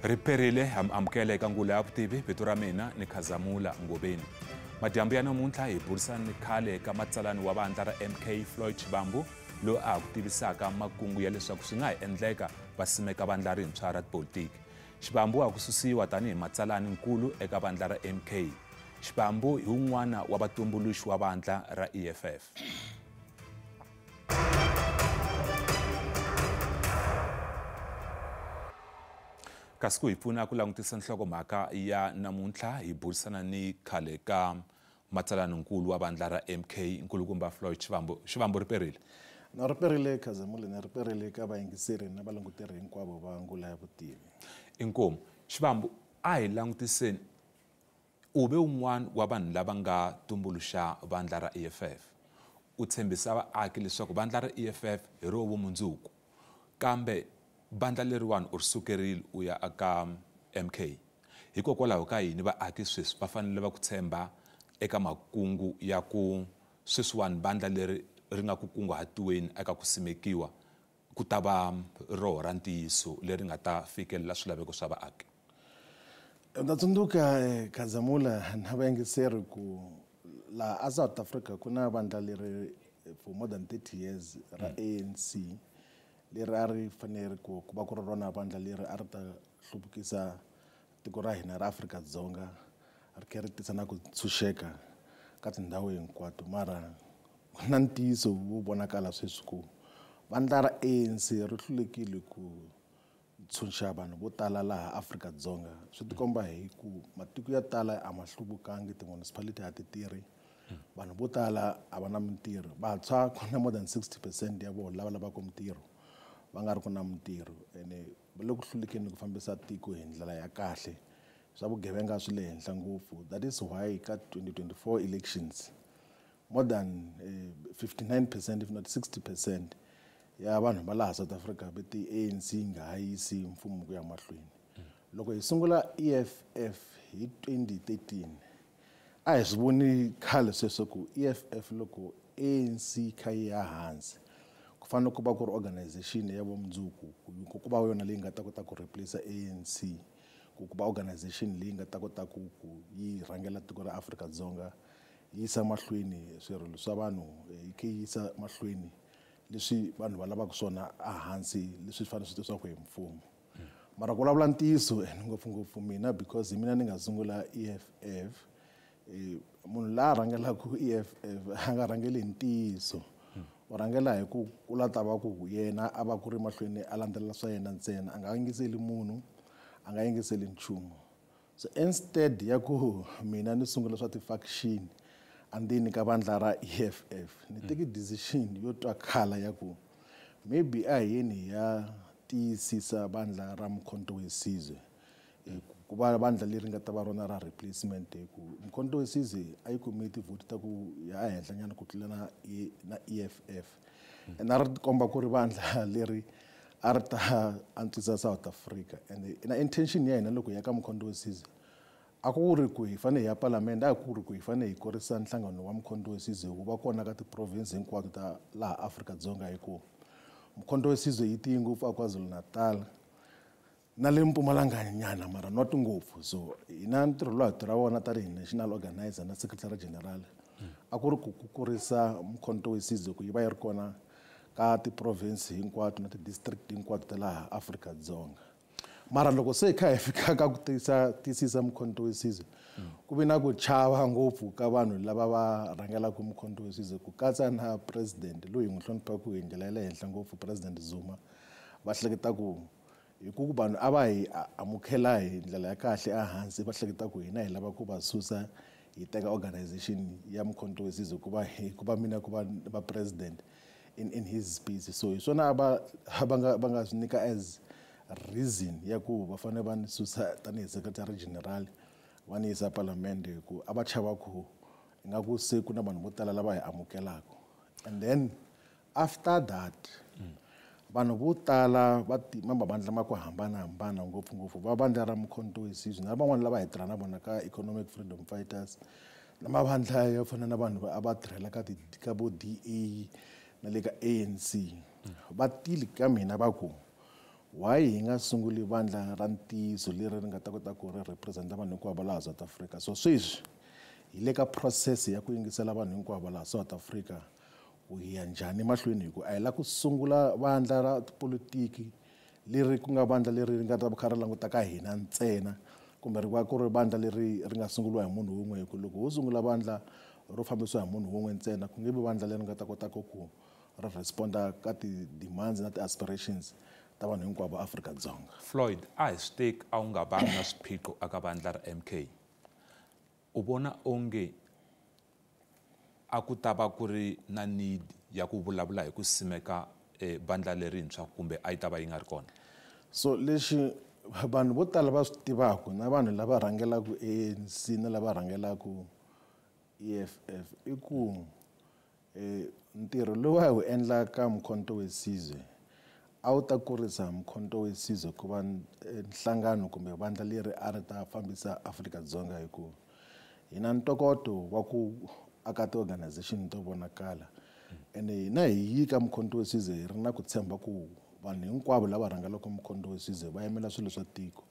Riperile amukela eka ngula ya vutivi vito ra mina ni Khazamula Ngobeni. Madyambu ya namuntlha hi burisana ni khale ka matsalani wa vandla ra MK Floyd Shivambu loyi a ha ku tivisaka makungu ya leswaku swi nga ha endleka va simeka vandla rintshwa ra tipolitiki. Shivambu a ku susiwa tanihi matsalani nkulu eka vandla ra MK. Shivambu hi wun'wana wa vatumbuluxi wa vandla ra EFF. Kasi ku hi pfuna ku langutisa nhlokomhaka ya namuntlha hi burisana ni khale ka matsalaninkulu wa vandla ra MK nkulukumba Floyd Shivambu. Shivambu riperile. Na riperile Khazamula, na riperile ka vayingiseri na valanguteri hinkwavo va ngula ya vutivi. Inkomu Shivambu, a hi langutiseni u ve wun'wana wa vanhu lava nga tumbuluxa vandla ra EFF. U tshembisa vaaki leswaku vandla ra EFF hi ro vumundzuku, kambe vandla leriwani u ri sukerile u ya aka MK. Hikokwalaho ka yini vaaki sweswi va fanele va ku tshemba eka makungu ya ku sweswiwani vandla leri ri nga ku kunguhatiweni eka ku simekiwa ku ta va roho ra ntiyiso leri nga ta fikelela swilaveko swa vaaki? Ndza tsundzuka Khazamula na vayingiseri ku laha a South Africa ku na vandla leri for more than 30 years ra ANC leri a ri fanele ku va ku ri rona vandla leri a ri ta hluvukisa tiko ra hina ra Afrika-Dzonga, ri kha ri tisa na ku tshunxeka ka tindhawu hinkwato. Mara ku na ntiyiso wo vonakala sweswi ku vandla ra ANC ri hlulekile ku tshunxa vanhu vo tala laha Afrika-Dzonga. Swi tikomba hi ku matiko ya tala a ma hluvukangi, ti-municipality a ti tirhi, vanhu vo tala a va na mintirho, vantshwa ku na more than 60% ya vona lava lavaka mintirho va nga ri ku na mintirho, ene va le ku hlulekeni ku fambisa tiko hi ndlela ya kahle. Swa vugevenga swi le henhla ngopfu. That is why ka 2024 elections more than 59% if not 60% ya vanhu va laha South Africa va ti ANC yi nga ha yisi mfumo ku ya mahlweni. Loko hi sungula EFF hi 2013 a hi swi voni khale sweswo ku EFF loko ANC yi kha yi ya hansi ku fanele ku va ku ri organization ya vumundzuku, ku va yona leyi nga ta kota ku replace ANC, ku va organization leyi nga ta kota ku yi rhangela tiko ra Afrika-Dzonga, yi yisa mahlweni swirilo swa vanhu, yi kha yi yisa mahlweni leswi vanhu va lavaka swona ehansi, leswi fanele swi tirhisiwaka hi mfumo. Mara ku vulavula ntiyiso ene ngopfungopfu mina, because hi mina ni nga sungula EFF, munhu la rhangelaka EFF a nga rhangeli hi ntiyiso, u rhangela hi ku ku la ta va ku yena a va ku ri mahlweni a landzelela swa yena ntsena, a nga yingiseli munhu, a nga yingiseli nchumu. So instead ya ku mina ni sungula swa ti-faction andzeni ka vandla ra EFF, ni teke decision yo twakala ya ku maybe a hi yeni hi ya tiyisisa vandla ra Mkhonto Wesizwe, ku va vandla leri nga ta va rona ra replacement, hi ku Mkhonto Wesizwe a yi kume tivhoti ta ku ya ehenhla nyana ku tlula na EFF, and a ri komba ku ri vandla leri a ri ta antswisa South Africa. And na intention ya hina loko hi ya ka Mkhonto Wesizwe a ku ri ku hi fanele hi ya palamende, a ku ri ku hi fanele hi kurisa nhlangano wa Mkhonto Wesizwe wu va kona ka ti-province hinkwato ta laha Afrika-Dzonga, hi ku Mkhonto Wesizwe yi tiye ngopfu a KwaZulu-Natal na le Mpumalanga nyana, mara not ngopfu. So hina ntirho lowu hi tirha wona tanihi national organizer na secretary general a ku ri ku kurisa Mkhonto Wesizwe ku yi va yi ri kona ka ti-province hinkwato na ti-district hinkwato ta laha Afrika-Dzonga. Mara loko se hi kha hi fika ka ku tiyisisa Mkhonto Wesizwe, ku vi na ku chava ngopfu ka vanhu lava va rhangelaka Mkhonto Wesizwe, ku katsa na president loyi hi n'wi hloniphaka hi ndlela ya le henhla ngopfu, President Zuma. Va hleketa ku hi ku vanhu a va hi amukela hi ndlela ya kahle ehansi, va hleketa ku hina hi lava ku va susa hi teka organization ya Mkhonto Wesizwe ku va hi ku va mina ku va va president in his space. So hi swona va va nga swi nyika as reason ya ku va fanele va ni susa tanihi secretary general va ni yisa palamende, hi ku a va chava ku ingaku se ku na vanhu vo tala lava hi amukelaka. And then after that vanhu vo tala va mavandla ma ku hambanahambana, ngopfungopfu va vandla ra Mkhonto Wesizwe na van'wani lava hi tirha na vona ka Economic Freedom Fighters, na mavandla yo fana na vanhu a va tirhela ka ka vo DA na le ka ANC, va tile ka mina va ku Why hi nga sunguli vandla ra ntiyiso leri ri nga ta kota ku ri representa vanhu hinkwavo va laha South Africa? So sweswi hi le ka process ya ku yingisela vanhu hinkwavo va laha South Africa ku hi ya njhani mahlweni, hi ku a hi lava ku sungula vandla ra tipolitiki leri ku nga vandla leri ri nga ta kha ri languta ka hina ntsena, kumbe ri va ku ri vandla leri ri nga sunguriwa hi munhu wun'we. Hi ku loko ho sungula vandla ro fambisiwa hi munhu wun'we ntsena, ku nge vi vandla leri nga ta kotaka ku ri responda ka ti-demands na ti-aspirations ta vanhu hinkwavo va Afrika-Dzonga. Floyd, a hi swi teki a wu nga vangi na swiphiqo eka vandla ra MK. U vona onge a ku ta va ku ri na need ya ku vulavula hi ku simeka vandla lerintshwa, kumbe a yi ta va yi nga ri kona? So lexi vanhu vo tala va swi tivaka na vanhu lava rhangelaka ANC na lava rhangelaka EFF i ku ntirho lowu a hi wu endlaka Mkhonto we Sizwe a wu ta kurisa Mkhonto we Sizwe ku va nhlangano kumbe vandla leri a ri ta fambisa Afrika-Dzonga, hi ku hi na ntokoto wa ku aka ti-organization to vonakala. Ene hina hi yi ka Mkhonto we Sizwe hi ri na ku tshemba ku vanhu hinkwavo lava rhangelaka Mkhonto we Sizwe va yimela swilo swa tiko.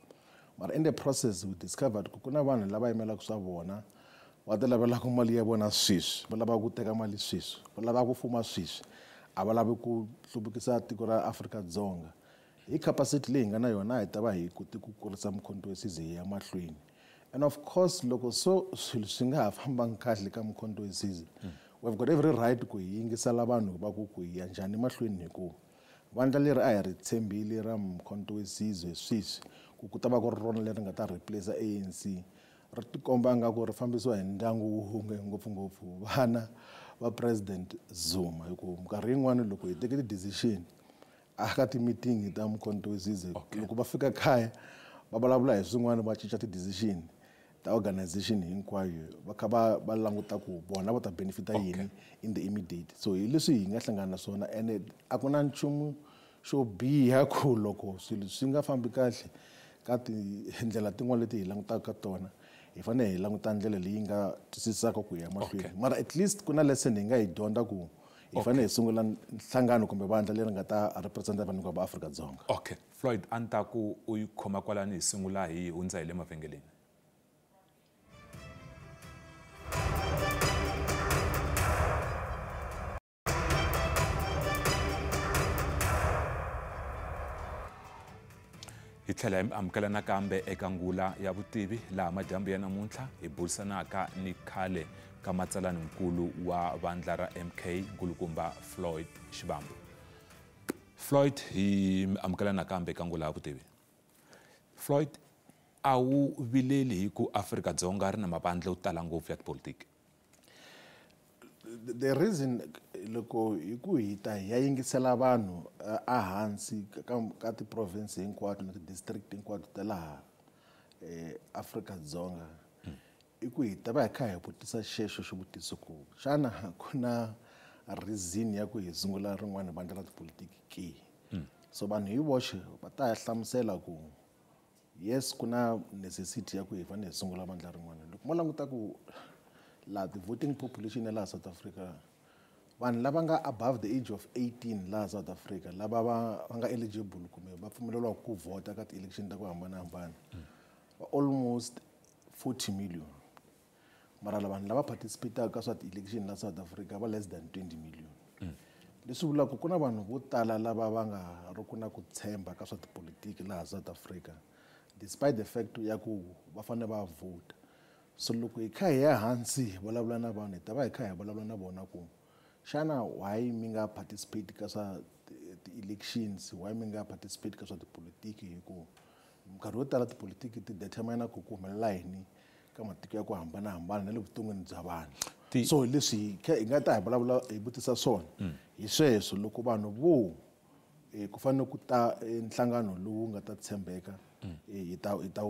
Mara in the process we discovered ku ku na vanhu lava yimelaka swa vona, va ti lavelaka mali ya vona sweswi, va lava ku teka mali sweswi, va lava ku fuma sweswi, a va lavi ku hluvukisa tiko ra Afrika-Dzonga. Hi capacity leyi hi nga na yona hi ta va hi kote ku kurisa Mkhonto we Sizwe hi ya mahlweni. And of course loko so swilo swi nga ha fambangi kahle ka Mkhonto we Sizwe, we've got every right ku hi yingisela vanhu va ku ku hi ya njhani mahlweni, hi ku vandla leri a hi ri tshembile ra Mkhonto we Sizwe sweswi ku ku ta va ku ri rona leri nga ta replace ANC, ri tikomba nga ku ri fambisiwa hi ndyangu wun'we, ngopfungopfu vana va President Zuma. Hi ku minkarhi yin'wani loko hi teke ti-decision a ka ti-meeting ta Mkhonto we Sizwe, loko va fika kaya va vulavula hi swin'wana, va cinca ti-decision ta organization hinkwayo, va kha va languta ku vona va ta benefita yini in the immediate. So hi leswi hi nga hlangana na swona, ene a ku na nchumu xo biha ku loko swilo swi nga fambi kahle ka tindlela tin'wana leti hi langutaka ka tona, hi fanele hi languta ndlela leyi nga twisisaka ku ya mahlweni. Mara at least ku na lesson hi nga yi dyondza ku hi fanele hi sungula nhlangano kumbe vandla leri nga ta representa vanhu hinkwavo va Afrika-Dzonga. Okay, Floyd, a ni ta ku u yi khoma kwalani, hi sungula hi hundza hi le mavhengeleni. Hi tlhela hi amukela nakambe eka ngula ya vutivi, laha madyambu ya namuntlha hi burisanaka ni khale ka matsalaninkulu wa vandla ra MK, nkulukumba Floyd Shivambu. Floyd, hi amukela nakambe eka ngula ya vutivi. Floyd, a wu vileli hi ku Afrika-Dzonga ri na mavandla yo tala ngopfu ya tipolitiki? The reason loko hi ku hi ta hi ya yingisela vanhu ehansi ka ti-province hinkwato na ti-district hinkwato ta laha Afrika-Dzonga, i ku hi ta va hi kha hi vutisa xexo xivutiso ku xana ku na reason ya ku hi sungula rin'wana vandla ra tipolitiki ke? So vanhu hi voxe va ta hlamusela ku yes, ku na necessity ya ku hi fanele hi sungula vandla rin'wana. Loko mo languta ku laha the voting population ya laha South Africa, vanhu lava nga above the age of 18 laha South Africa, lava va nga eligible kumbe va pfumeleriwa ku vhota ka ti-election ta ku hambanahambana, va almost 40 million. Mara vanhu lava participataka ka swa ti-election la South Africa va less than 20 million. Leswi vulaka ku na vanhu vo tala lava va nga ri ku na ku tshemba ka swa tipolitiki laha South Africa, despite the fact ya ku va fanele va vhota. So loko hi kha hi ya hansi hi vulavula na vanhu, hi ta va hi kha hi vulavula na vona ku xana why mi nga participate ka swa ti-elections, why mi nga participate ka swa tipolitiki? Hi ku minkarhi yo tala tipolitiki ti determine ku ku humelela yini ka matiko ya ku hambanahambana na le vuton'wini bya vanhu. So leswi hi nga ta hi vulavula hi vutisa swona hi sweswo, loko vanhu vo ku fanele ku ta nhlangano lowu nga ta tshembeka, hi ta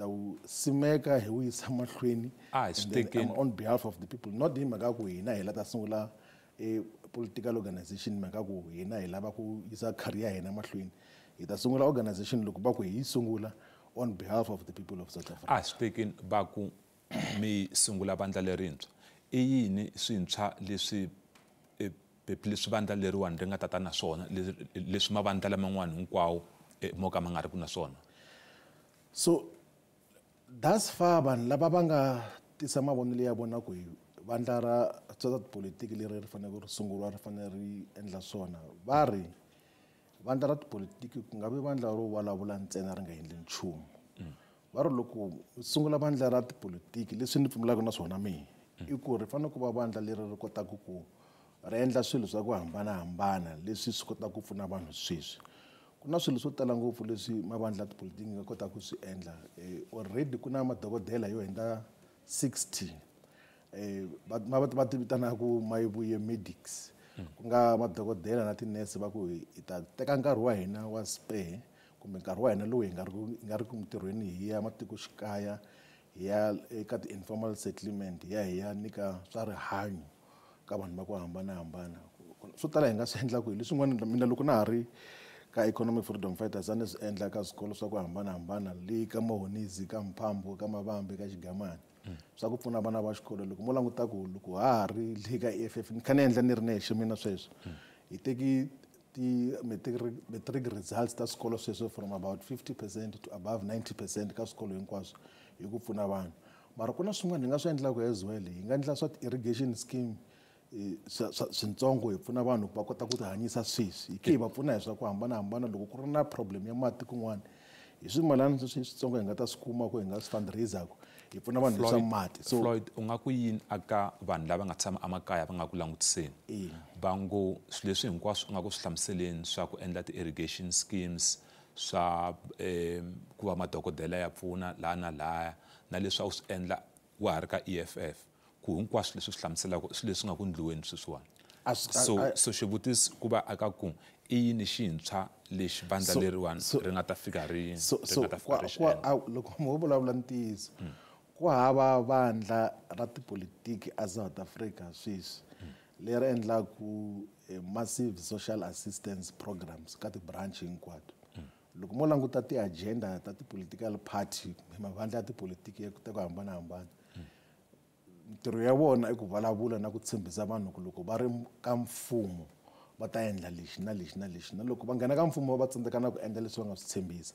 wu simeka, hi wu yisa mahlweni A hi swi and then, tekeni. On behalf of the people, not hi mhaka ku hina hi la ta sungula political organization, mhaka ku hina hi lava ku yisa career ya hina mahlweni. Hi ta sungula organization loko va ku hi yi sungula on behalf of the people of South Africa. A hi swi tekeni va ku mi sungula vandla lerintshwa, i yini swintshwa leswi leswi vandla leriwani ri nga ta ta na swona leswi mavandla laman'wana hinkwawo mo ka ma nga ri ku na swona. So thus far vanhu lava va nga tisa mavonelo ya vona ku hi vandla ra swa tipolitiki leri ri faneleke ri sunguriwa ri fanele ri endla swona, va ri vandla ra tipolitiki ku nga vi vandla ro vulavula ntsena ri nga endli nchumu. Va ri loko sungula vandla ra tipolitiki, leswi ni pfumelaka na swona mina i ku ri fanele ku va vandla leri ri kotaka ku ri endla swilo swa ku hambanahambana leswi swi kotaka ku pfuna vanhu sweswi. Ku na swilo swo tala ngopfu leswi mavandla ya tipolitiki nga kotaka ku swi endla. Already ku na madokodela yo hundza 60 va ti vitanaka Mayibuye Medics, ku nga madokodela na tinese va ku hi ta teka nkarhi wa hina wa spare kumbe nkarhi wa hina lowu hi nga ri ku mintirhweni, hi ya matikoxikaya, hi ya eka ti-informal settlement, hi ya nyika swa rihanyo ka vanhu va ku hambanahambana. Swo tala hi nga swi endlaku hi leswin'wana. Mina loko na ha ri ka Economic Freedom Fighters a ni swi endla ka swikolo swa ku hambanahambana le ka Mahonisi, ka Mphambo, ka Mavambe, ka Xigamani, swa ku pfuna vana va xikolo. Loko mo languta ku loko ha ha ri le ka EFF ni kha ni endla ni ri nexe mina sweswo, hi teki ti-matric results ta swikolo sweswo from about 50% to above 90% ka swikolo hinkwaswo hi ku pfuna vanhu. Mara ku na swin'wana hi nga swi endlaka as well. Hi nga endla swa ti-irrigation scheme swintsongo, hi pfuna vanhu ku va kota ku tihanyisa sweswi. Hi ke hi va pfuna hi swa ku hambanahambana. Loko ku ri na problem ya mati kun'wana, hi swimalana sweswi switsongo hi nga ta swi kuma ku hi nga swi fundraiser-ku, hi pfuna vanhu hi swa mati. So Floyd, u nga ku yini aka vanhu lava nga tshama emakaya va nga ku langutiseni, va ngo swilo leswi hinkwaswo u nga ku swi hlamuseleni swa ku endla ti-irrigation schemes, swa ku va madokodela ya pfuna laha na lahaya, na leswi a wu swi endla wa ha ri ka EFF, ku hinkwaswo leswi swi hlamuselaka swilo leswi nga ku ndliweni sweswiwani? So xivutiso ku va aka ku i yini xintshwa lexi vandla leriwani ri nga ta fika ri ri nga ta fika ri xi endla? Loko mo vulavula ntiyiso, ku hava vandla ra tipolitiki a South Africa sweswi leri endlaku massive social assistance programs ka ti-branch hinkwato. Loko mo languta ti-agenda ta ti-political party, mavandla ya tipolitiki ya ta ku hambanahambana, mintirho ya vona i ku vulavula na ku tshembisa vanhu ku loko va ri ka mfumo va ta endla lexi na lexi na lexi, na loko va nghena ka mfumo va tsandzeka na ku endla leswi va nga swi tshembisa.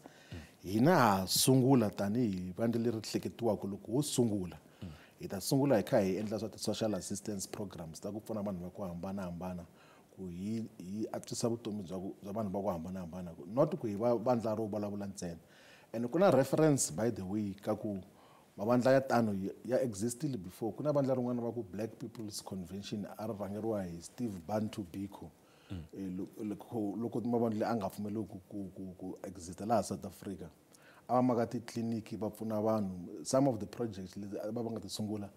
Hina ha sungula tanihi vandla leri hleketiwaka, loko ho sungula hi ta sungula hi kha hi endla swa ti-social assistance programs ta ku pfuna vanhu va ku hambanahambana, ku hi antswisa vutomi bya vanhu va ku hambanahambana, not ku hi va vandla ro vulavula ntsena. And ku na reference, by the way, ka ku mavandla ya tano ya existile before. Ku na vandla rin'wana va ku Black People's Convention, a ri rhangeriwa hi Steve Bantu Biko. Loko mavandla a nga pfumeliwi ku exista laha South Africa, a va maka titliliniki va pfuna vanhu. Some of the projects leti va nga ti sungula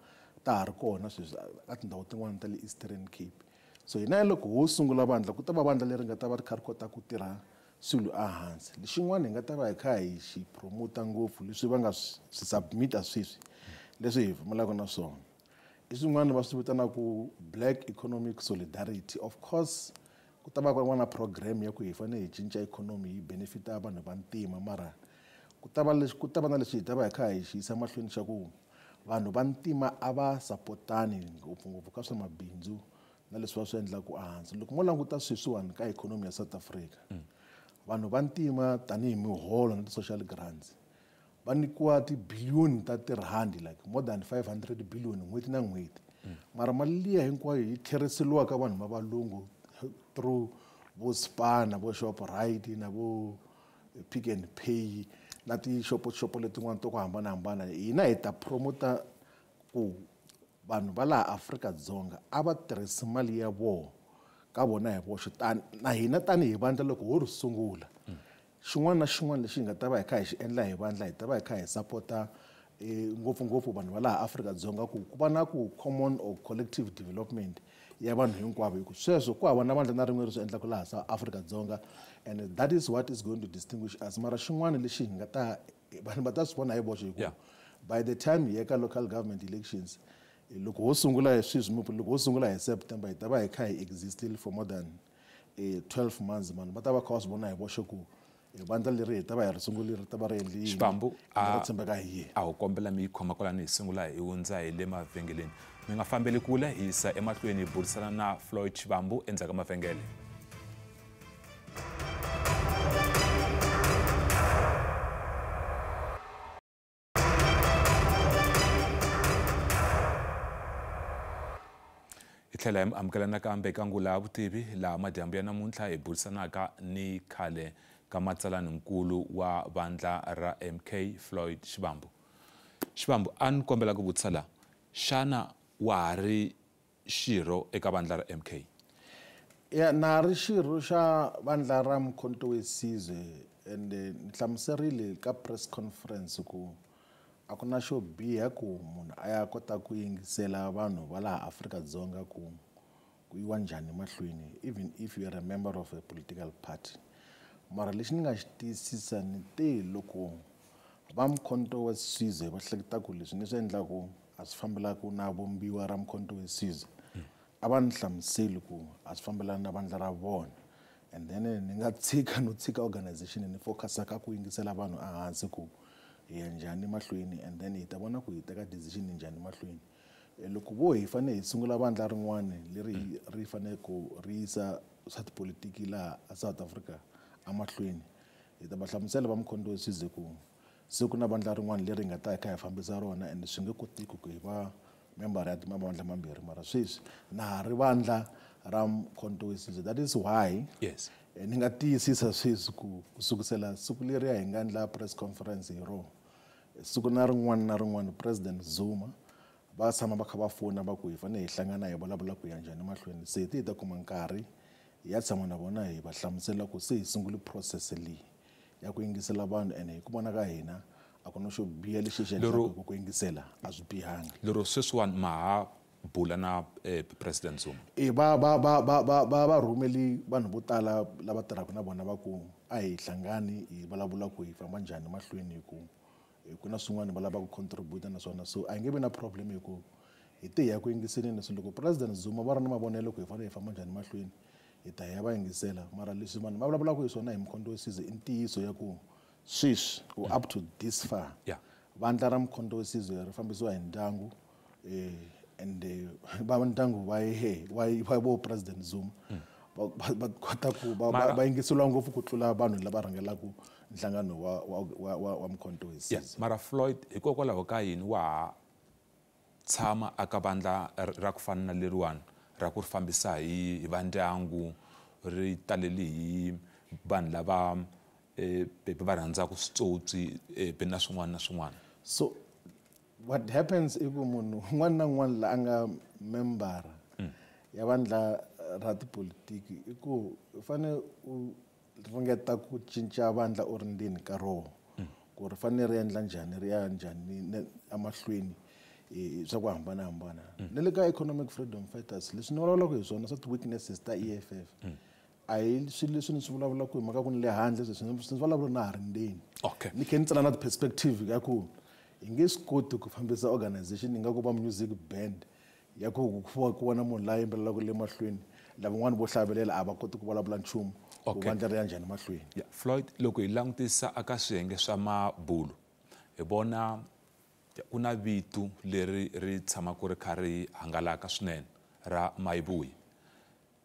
ta ha ri kona sweswi ka tindhawu tin'wani ta le Eastern Cape. So hina loko ho sungula vandla, ku ta va vandla leri nga ta va ri kha ri kota ku tirha swilo ehansi. Lexin'wana hi nga ta va hi kha hi xi promota ngopfu, leswi va nga swi submit-a sweswi, leswi hi pfumelaka na swona, i swin'wana va swi vitanaka Black Economic Solidarity. Of course ku ta va ku ri na program ya ku hi fanele hi cinca ikhonomi yi benefita vanhu va ntima, mara ku ta va leswi, ku ta va na leswi hi ta va hi kha hi xi yisa mahlweni xa ku vanhu va ntima a va sapotani ngopfungopfu ka swa mabindzu na leswi va swi endlaku ehansi. Loko mo languta sweswiwani ka ikhonomi ya South Africa, vanhu va ntima tanihi miholo na ti-social grants va nyikiwa tibiliyoni ta tirhandi, like more than 500 billion n'hweti na n'hweti, mara mali liya hinkwayo yi tlheriseriwa ka vanhu va valungu through vo Spar na vo Shoprite na vo Pick n Pay na tixopoxopo letin'wana to ku hambanahambana. Hina hi ta promota ku vanhu va laha Afrika-Dzonga a va tirhisi mali ya vona ka vona hi voxe. Na hina tanihi vandla loko ho ri sungula, xin'wana na xin'wana lexi hi nga ta va hi kha hi xi endla hi vandla, hi ta va hi kha hi sapota ngopfungopfu vanhu va laha Afrika-Dzonga ku va na ku common or collective development ya vanhu hinkwavo, hi ku sweswo ku hava na vandla na rin'we ri swi endlaka laha South Afrika-Dzonga, and that is what is going to distinguish us. Mara xin'wana lexi hi nga ta vanhu va ta swi vona hi voxe, hi ku by the time hi ya ka local government elections, loko ho sungula hi sweswi, loko ho sungula hi September, hi ta va hi kha hi existile for more than 12 months. Vanhu va ta va kha va swi vona hi voxe ku vandla leri hi ta va hi ri sungule ri ta va ri endle yini. Shivambu, Va tshembeka hi yini. A wu kombela mi yi khoma kwalani, hi sungula hi hundza hi le mavhengeleni. Mi nga fambeli kule, hi yisa emahlweni hi burisana na Floyd Shivambu endzhaku ka mavhengele. Hi tlhela hi mi amukela nakambe ka Ngula ya Vutivi laha madyambu ya namuntlha hi burisanaka ni khale ka matsalaninkulu wa vandla ra MK Floyd Shivambu. Shivambu, a ni kombela ku vutisa la, xana wa ha ri xirho eka vandla ra MK? Ya, na ri xirho xa vandla ra Mkhonto we Sizwe and ni hlamuserile ka press conference ku a ku na xo biha ku munhu a ya kota ku yingisela vanhu va laha Afrika-Dzonga ku yiwa njhani mahlweni, even if you are a member of a political party. Mara lexi ni nga xi tiyisisa ni te loko va Mkhonto wa Sizwe va hleketa ku leswi ni swi endlaku a swi fambelaka na vumbiwa ra Mkhonto wa Sizwe, a va ni hlamuseli ku a swi fambelani na vandla ra vona. And then ni nga tshika no tshika organization ni focusa ka ku yingisela vanhu ehansi ku hi ya njhani mahlweni, and then hi ta vona ku hi teka decision njhani mahlweni. Loko vo hi fanele hi sungula vandla rin'wana leri ri fanele ku ri yisa swa tipolitiki laha a South Africa emahlweni, hi ta va hlamusela va Mkhonto wa Sizwe ku se ku na vandla rin'wana leri hi nga ta hi kha hi fambisa rona, and swi nge koteki ku hi va member ya mavandla mambirhi. Mara sweswi na ha ri vandla ra Mkhonto wa Sizwe. That is why yes, ni nga tiyisisa sweswi ku kusukisela siku leriya hi nga endla press conference hi rona, siku na rin'wana na rin'wana President Zuma va tshama va kha va fona va ku hi fanele hi hlangana hi vulavula ku ya njhani mahlweni. Se hi ta kuma nkarhi hi ya tshama na vona hi va hlamusela ku se hi sungule process leyi ya ku yingisela vanhu, ene hi ku vona ka hina a ku na xo biha lexi xi endlaka ku yingisela a swi bihanga. Lero sweswiwani ma ha bula na President Zuma? E va rhumeli vanhu vo tala lava tirhaka na vona va ku a hi hlangani hi vulavula ku hi famba njhani mahlweni, hi ku ku na swin'wana va lavaka ku contribute na swona. So a hi nge vi na problem hi ku hi te hi ya ku yingiseleni. So loko President Zuma va ri na mavonelo ku hi fanele hi famba njhani mahlweni, hi ta ya va yingisela. Mara leswi vanhu va vulavulaka hi swona hi Mkhonto wa Sizwe i ntiyiso ya ku sweswi ku up to this far, vandla ra Mkhonto wa Sizwe ri fambisiwa hi ndyangu, and va ndyangu va va vo President Zuma va kota ku va yingiseliwa ngopfu ku tlula vanhu lava rhangelaka nhlangano wa Mkhonto wa Sizwe. Mara Floyd, hikokwalaho ka yini wa ha tshama aka vandla ra ku fana na leriwani ra ku ri fambisa hi vandyangu, ri talele hi vanhu lava va rhandzaka switsotsi na swin'wana na swin'wana? So what happens i ku munhu un'wana na un'wana la a nga membara ya vandla ra tipolitiki i ku u fanele u ringeta ku cinca vandla u ri ndzeni ka rona, ku ri fanele ri endla njhani, ri ya njhani emahlweni swa ku hambanahambana. Na le ka Economic Freedom Fighters leswi ni vulavulaka hi swona swa ti-weaknesses ta EFF, a hi swilo leswi ni swi vulavulaka hi mhaka ku ni le handle, sweswi ni vulavula na ha ri ndzeni. Ni khe ni tsala na ti-perspective ya ku hi nge swi koti ku fambisa organization ingaku va music band ya ku ku vona munhu la yimbelelaka le mahlweni, lavan'wana vo hlavelela a va koti ku vulavula nchumu ku vandla ri ya njhani mahlweni. Floyd, loko hi langutisa aka swiyenge swa mabulu hi vona ku na vito leri ri tshamaka ri kha ri hangalaka swinene ra Mayibuyi.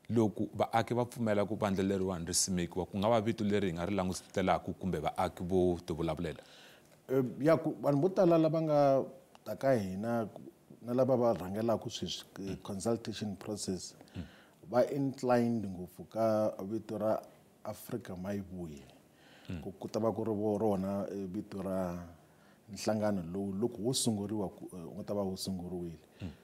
Loko vaaki va pfumela ku vandla leriwani ri simekiwa, ku nga va vito leri hi nga ri langutelaka kumbe vaaki vo ti vulavulela? Ya ku vanhu vo tala lava nga ta ka hina na lava va rhangelaka sweswi consultation process va inclined ngopfu ka vito ra Afrika Mayibuye, ku ta va ku ri rona vito ra nhlangano lowu loko wo sunguriwa wu nga ta va wu sunguriwile.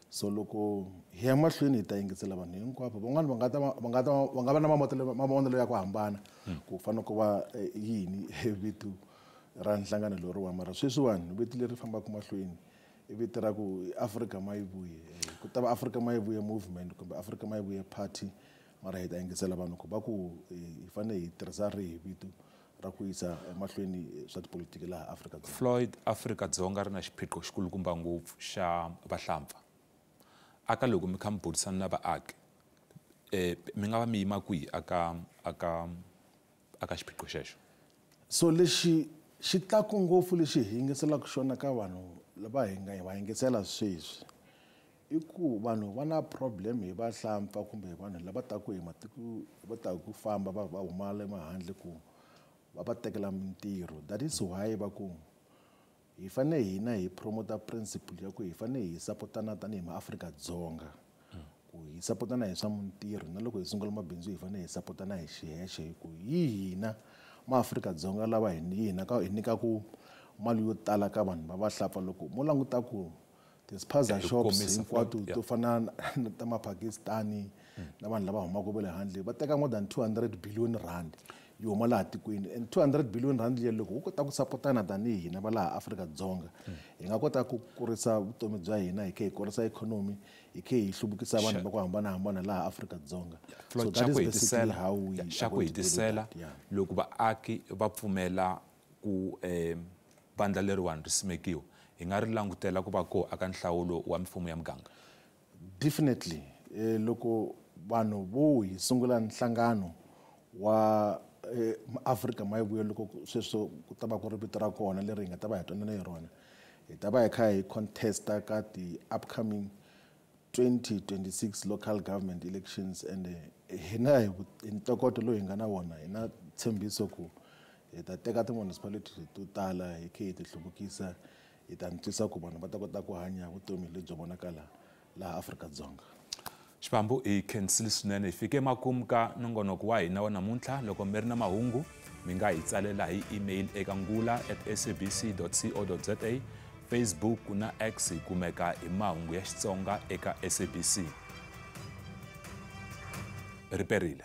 So loko hi ya mahlweni hi ta yingisela vanhu hinkwavo, van'wani va nga ta va nga va na mavonelo ya ku hambana ku fanele ku va yini vito ra nhlangano leriwa. Mara sweswiwani vito leri fambaka mahlweni i vito ra ku Afrika Mayibuye, ku ta va Afrika Mayibuye movement kumbe Afrika Mayibuye party. Mara hi ta yingisela vanhu ku va ku hi fanele hi tirhisa rihi vito ra ku yisa emahlweni swa tipolitiki laha Afrika-Dzonga. Floyd, Afrika-Dzonga ri na xiphiqo xikulukumba ngopfu xa vahlampfa. Aka loko mi kha mi burisana na vaaki, mi nga va mi yima kwihi aka xiphiqo xexo? So lexi xi tlaku ngopfu lexi hi yingiselaka xona ka vanhu lava hi nga va yingisela sweswi i ku vanhu va na problem hi vahlampfa kumbe hi vanhu lava taku hi matiko va taku ku famba va huma le mahandle ku va va tekela mintirho. That is why va ku hi fanele hina hi promota principle ya ku hi fanele hi sapotana tanihi maAfrika-Dzonga, ku Ku hi sapotana hi swa mintirho na loko hi sungula mabindzu hi fanele hi sapotana hi xihexe hi ku hi hina maAfrika-Dzonga lava hi hina ka hi nyikaku mali yo tala ka vanhu va vahlapfa. Loko mo languta ku ti-spaza shops hinkwato to fana na ta mapakistani na vanhu lava humaka va le handle va teka more than 200 billion rand yi huma laha tikweni. And 200 billion rand liya loko ho kota ku sapotana tanihi hina va laha Afrika-Dzonga, hi nga kota ku kurisa vutomi bya hina, hi kha hi kurisa ikhonomi, hi kha hi hluvukisa vanhu va ku hambanahambana laha Afrika-Dzonga. So that is basically how we Xa ku hetisela, loko vaaki va pfumela ku vandla leriwani ri simekiwa, hi nga ri langutela ku va koho aka nhlawulo wa mimfumo ya muganga? Definitely. Loko vanhu vo hi sungula nhlangano wa Afrika Mayivuye, loko sweswo ku ta va ku ri vito ra kona leri hi nga ta va hi twanana hi rona, hi ta va hi kha hi contesta ka ti-upcoming 2026 local government elections. And hina hi ntokoto lowu hi nga na wona, hi na tshembiso ku hi ta teka ti-municipality to tala, hi kha hi ti hluvukisa, hi ta antswisa ku vanhu va ta kota ku hanya vutomi lebyo vonakala laha Afrika-Dzonga. Shivambu, hi khensile swinene. Hi fike makumu ka nongonoko wa hina wa namuntlha. Loko mi ri na mahungu, mi nga hi tsalela hi email eka ngula@sabc.co.za. Facebook na X hi kumeka hi mahungu ya Xitsonga eka SABC. Riperile.